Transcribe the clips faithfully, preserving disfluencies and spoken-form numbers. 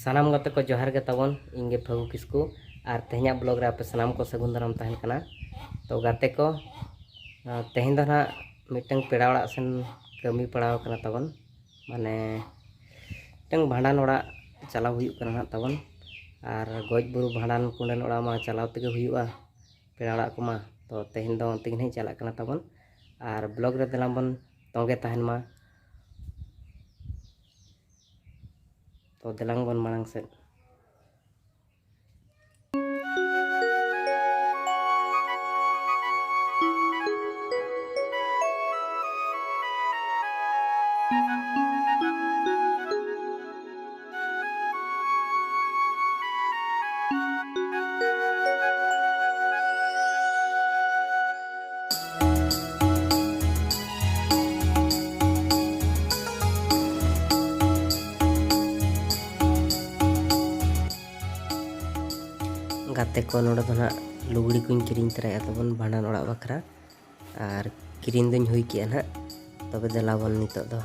ᱥᱟᱱᱟᱢ ᱜᱟᱛᱮ ᱠᱚ ᱡᱚᱦᱟᱨ ᱜᱮ ᱛᱟᱵᱚᱱ, ᱤᱧ ᱜᱮ ᱯᱷᱟᱹᱜᱩ ᱠᱤᱥᱠᱩ᱾ ᱟᱨ ᱛᱮᱦᱮᱧᱟᱜ ᱵᱞᱚᱜ ᱨᱮ ᱟᱯᱮ ᱥᱟᱱᱟᱢ ᱠᱚ ᱥᱟᱹᱜᱩᱱ ᱫᱟᱨᱟᱢ ᱛᱟᱦᱮᱱ ᱠᱟᱱᱟ᱾ ᱛᱚ ᱜᱟᱛᱮ ᱠᱚ, ᱟᱨ ᱛᱮᱦᱮᱧ ᱫᱚ ᱱᱟᱦᱟᱜ ᱢᱤᱫᱴᱟᱝ ᱯᱮᱲᱟ ᱚᱲᱟᱜ ᱥᱮᱱ ᱠᱟᱹᱢᱤ ᱯᱟᱲᱟᱣ ᱠᱟᱱᱟ ᱛᱟᱵᱚᱱ, ᱢᱟᱱᱮ ᱢᱤᱫᱴᱟᱝ ᱵᱷᱟᱸᱰᱟᱱ ᱚᱲᱟᱜ ᱪᱟᱞᱟᱣ ᱦᱩᱭᱩᱜ ᱠᱟᱱᱟ ᱱᱟᱦᱟᱜ ᱛᱟᱵᱚᱱ᱾ ᱟᱨ ᱜᱚᱡ ᱵᱩᱨᱩ ᱵᱷᱟᱸᱰᱟᱱ ᱠᱩᱸᱰᱟᱹᱱ ᱚᱲᱟᱜ ᱢᱟ ᱪᱟᱞᱟᱣ ᱛᱮᱜᱮ ᱦᱩᱭᱩᱜᱼᱟ ᱯᱮᱲᱟ ᱚᱲᱟᱜ ᱠᱚᱢᱟ᱾ ᱛᱚ ᱛᱮᱦᱮᱧ ᱫᱚ ᱚᱱᱛᱮ ᱜᱮ ᱱᱟᱦᱟᱜ ᱪᱟᱞᱟᱜ ᱠᱟᱱᱟ ᱛᱟᱵᱚᱱ᱾ ᱟᱨ ᱵᱞᱚᱜ ᱨᱮ ᱫᱮᱞᱟᱝ ᱵᱚᱱ ᱛᱚᱸᱜᱮ ᱛᱟᱦᱮᱱ ᱢᱟ᱾ ᱛᱚ ᱫᱮᱞᱟᱝ ᱵᱚᱱ ᱢᱟᱲᱟᱝ ᱥᱮᱫ᱾ ᱜᱟᱛᱮ ᱠᱚ, ᱱᱚᱰᱮ ᱫᱚ ᱱᱟᱦᱟᱜ ᱞᱩᱜᱽᱲᱤ ᱠᱚᱧ ᱠᱤᱨᱤᱧ ᱛᱚᱨᱟᱭᱮᱫᱼᱟ ᱛᱟᱵᱚᱱ ᱵᱷᱟᱸᱰᱟᱱ ᱚᱲᱟᱜ ᱵᱟᱠᱷᱨᱟ, ᱟᱨ ᱠᱤᱨᱤᱧ ᱫᱚᱧ ᱦᱩᱭ ᱠᱮᱜᱼᱟ ᱱᱟᱦᱟᱜ᱾ ᱛᱚᱵᱮ ᱫᱮᱞᱟ ᱵᱚᱱ ᱱᱤᱛᱚᱜ ᱫᱚ᱾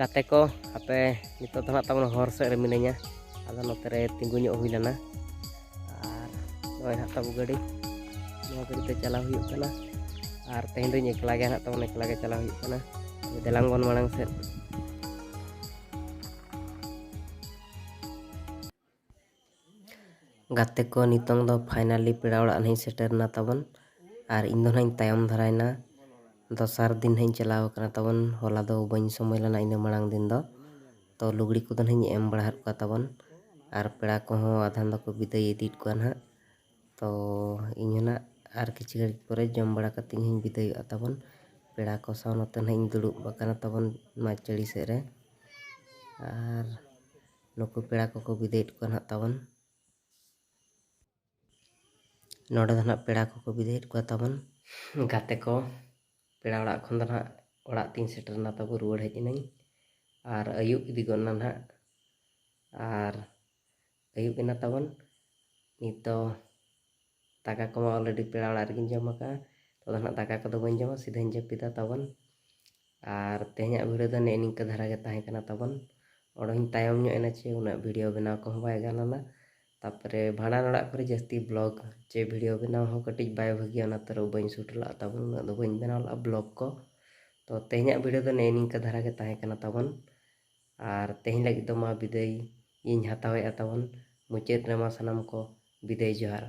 ᱜᱟᱛᱮ ᱠᱚ, ᱟᱯᱮ ᱱᱤᱛᱚᱜ ᱫᱚ ᱱᱟᱦᱟᱜ ᱛᱟᱵᱚᱱ ᱦᱚᱨ ᱥᱮᱫ ᱨᱮ ᱢᱤᱱᱟᱹᱧᱟ᱾ ᱟᱫᱚ ᱱᱚᱛᱮ ᱨᱮ ᱛᱤᱸᱜᱩ ᱧᱚᱜ ᱦᱩᱭ ᱞᱮᱱᱟ᱾ ᱟᱨ ᱱᱚᱜᱼᱚᱭ ᱱᱟᱦᱟᱜ ᱛᱟᱵᱚ ᱜᱟᱹᱰᱤ, ᱱᱚᱣᱟ ᱜᱟᱹᱰᱤ ᱛᱮ ᱪᱟᱞᱟᱣ ᱦᱩᱭᱩᱜ ᱠᱟᱱᱟ᱾ ᱟᱨ ᱛᱮᱦᱮᱧ ᱫᱚᱧ ᱮᱠᱞᱟ ᱜᱮ ᱱᱟᱦᱟᱜ ᱛᱟᱵᱚᱱ, ᱮᱠᱞᱟ ᱜᱮ ᱪᱟᱞᱟᱣ ᱦᱩᱭᱩᱜ ᱠᱟᱱᱟ᱾ ᱫᱮᱞᱟᱝ ᱵᱚᱱ ᱢᱟᱲᱟᱝ ᱥᱮᱫ᱾ ᱜᱟᱛᱮ ᱠᱚ, ᱱᱤᱛᱚᱝ ᱫᱚ finally ᱯᱮᱲᱟ ᱚᱲᱟᱜ ᱱᱟᱦᱟᱜ ᱤᱧ ᱥᱮᱴᱮᱨ ᱮᱱᱟ ᱛᱟᱵᱚᱱ, ᱟᱨ ᱤᱧ ᱫᱚ ᱱᱟᱦᱟᱜ ᱤᱧ ᱛᱟᱭᱚᱢ ᱫᱷᱟᱨᱟᱭᱮᱱᱟ᱾ ᱫᱚᱥᱟᱨ ᱫᱤᱱ ᱱᱟᱦᱟᱜ ᱤᱧ ᱪᱟᱞᱟᱣ ᱠᱟᱱᱟ ᱛᱟᱵᱚᱱ, ᱦᱚᱞᱟ ᱫᱚ ᱵᱟᱹᱧ ᱥᱚᱢᱚᱭ ᱞᱮᱱᱟ ᱤᱱᱟᱹ ᱢᱟᱲᱟᱝ ᱫᱤᱱ ᱫᱚ᱾ ᱛᱚ ᱞᱩᱜᱽᱲᱤ ᱠᱚᱫᱚ ᱱᱟᱦᱟᱜ ᱤᱧ ᱮᱢ ᱵᱟᱲᱟ ᱟᱫ ᱠᱚᱣᱟ ᱛᱟᱵᱚᱱ, ᱟᱨ ᱯᱮᱲᱟ ᱠᱚᱦᱚᱸ ᱟᱫᱷᱟᱱ ᱫᱚᱠᱚ ᱵᱤᱫᱟᱹᱭ ᱤᱫᱤᱭᱮᱫ ᱠᱚᱣᱟ ᱱᱟᱦᱟᱜ᱾ ᱛᱚ ᱤᱧ ᱦᱚᱸ ᱱᱟᱦᱟᱜ ᱟᱨ ᱠᱤᱪᱷᱩ ᱜᱷᱟᱹᱲᱤᱡ ᱯᱚᱨᱮ ᱡᱚᱢ ᱵᱟᱲᱟ ᱠᱟᱛᱮ ᱤᱧ ᱦᱚᱸᱧ ᱵᱤᱫᱟᱹᱭᱚᱜᱼᱟ ᱛᱟᱵᱚᱱ᱾ ᱯᱮᱲᱟ ᱠᱚ ᱥᱟᱶ ᱱᱚᱛᱮ ᱱᱟᱦᱟᱜ ᱤᱧ ᱫᱩᱲᱩᱵ ᱟᱠᱟᱱᱟ ᱛᱟᱵᱚᱱ ᱢᱟᱹᱪᱟᱹᱲᱤ ᱥᱮᱫ ᱨᱮ, ᱟᱨ ᱱᱩᱠᱩ ᱯᱮᱲᱟ ᱠᱚᱠᱚ ᱵᱤᱫᱟᱹᱭᱮᱫ ᱠᱚᱣᱟ ᱱᱟᱦᱟᱜ ᱛᱟᱵᱚᱱ᱾ ᱱᱚᱰᱮ ᱫᱚ ᱱᱟᱦᱟᱜ ᱯᱮᱲᱟ ᱠᱚᱠᱚ ᱵᱤᱫᱟᱹᱭᱮᱫ ᱠᱚᱣᱟ ᱛᱟᱵᱚᱱ᱾ ᱜᱟᱛᱮ ᱠᱚ, ᱯᱮᱲᱟ ᱚᱲᱟᱜ ᱠᱷᱚᱱ ᱫᱚ ᱱᱟᱦᱟᱜ ᱚᱲᱟᱜ ᱛᱤᱧ ᱥᱮᱴᱮᱨ ᱮᱱᱟ ᱛᱟᱵᱚ, ᱨᱩᱣᱟᱹᱲ ᱦᱮᱡ ᱮᱱᱟᱹᱧ᱾ ᱟᱨ ᱟᱹᱭᱩᱵ ᱤᱫᱤ ᱜᱚᱫ ᱮᱱᱟ ᱱᱟᱦᱟᱜ᱾ ᱟᱨ ᱟᱹᱭᱩᱵ ᱮᱱᱟ ᱛᱟᱵᱚᱱ᱾ ᱱᱤᱛ ᱫᱚ ᱫᱟᱠᱟ ᱠᱚᱢᱟ already ᱯᱮᱲᱟ ᱚᱲᱟᱜ ᱨᱮᱜᱤᱧ ᱡᱚᱢ ᱟᱠᱟᱫᱼᱟ᱾ ᱛᱚ ᱫᱚ ᱱᱟᱦᱟᱜ ᱫᱟᱠᱟ ᱠᱚᱫᱚ ᱵᱟᱹᱧ ᱡᱚᱢᱟ, ᱥᱤᱫᱷᱟᱹᱧ ᱡᱟᱹᱯᱤᱫᱟ ᱛᱟᱵᱚᱱ᱾ ᱟᱨ ᱛᱮᱦᱮᱧᱟᱜ video ᱫᱚ ᱱᱮᱜᱼᱮ ᱱᱤᱝᱠᱟᱹ ᱫᱷᱟᱨᱟ ᱜᱮ ᱛᱟᱦᱮᱸ ᱠᱟᱱᱟ ᱛᱟᱵᱚᱱ᱾ ᱚᱸᱰᱮᱧ ᱛᱟᱭᱚᱢ ᱧᱚᱜ ᱮᱱᱟ ᱪᱮ ᱩᱱᱟᱹᱜ video ᱵᱮᱱᱟᱣ ᱠᱚᱦᱚᱸ ᱵᱟᱭ ᱜᱟᱱ ᱞᱮᱱᱟ᱾ ᱛᱟᱨᱯᱚᱨᱮ ᱵᱷᱟᱸᱰᱟᱱ ᱚᱲᱟᱜ ᱠᱚᱨᱮ ᱡᱟᱹᱥᱛᱤ vlog ᱪᱮ video ᱵᱮᱱᱟᱣ ᱦᱚᱸ ᱠᱟᱹᱴᱤᱡ ᱵᱟᱭ ᱵᱷᱟᱹᱜᱤᱭᱟ, ᱚᱱᱟ ᱛᱮ ᱵᱟᱹᱧ shoot ᱞᱟᱜᱼᱟ ᱛᱟᱵᱚᱱ, ᱩᱱᱟᱹᱜ ᱫᱚ ᱵᱟᱹᱧ ᱵᱮᱱᱟᱣ ᱞᱟᱜᱼᱟ vlog ᱠᱚ᱾ ᱛᱚ ᱛᱮᱦᱮᱧᱟᱜ video ᱫᱚ ᱱᱮᱜᱼᱮ ᱱᱤᱝᱠᱟᱹ ᱫᱷᱟᱨᱟ ᱜᱮ ᱛᱟᱦᱮᱸ ᱠᱟᱱᱟ ᱛᱟᱵᱚᱱ᱾ ᱟᱨ ᱛᱮᱦᱮᱧ ᱞᱟᱹᱜᱤᱫ ᱫᱚ ᱢᱟ ᱵᱤᱫᱟᱹᱭ ᱤᱧ ᱦᱟᱛᱟᱣᱮᱫᱼᱟ ᱛᱟᱵᱚᱱ᱾ ᱢᱩᱪᱟᱹᱫ ᱨᱮᱢᱟ ᱥᱟᱱᱟᱢ ᱠᱚ ᱵᱤᱫᱟᱹᱭ ᱡᱚᱦᱟᱨ᱾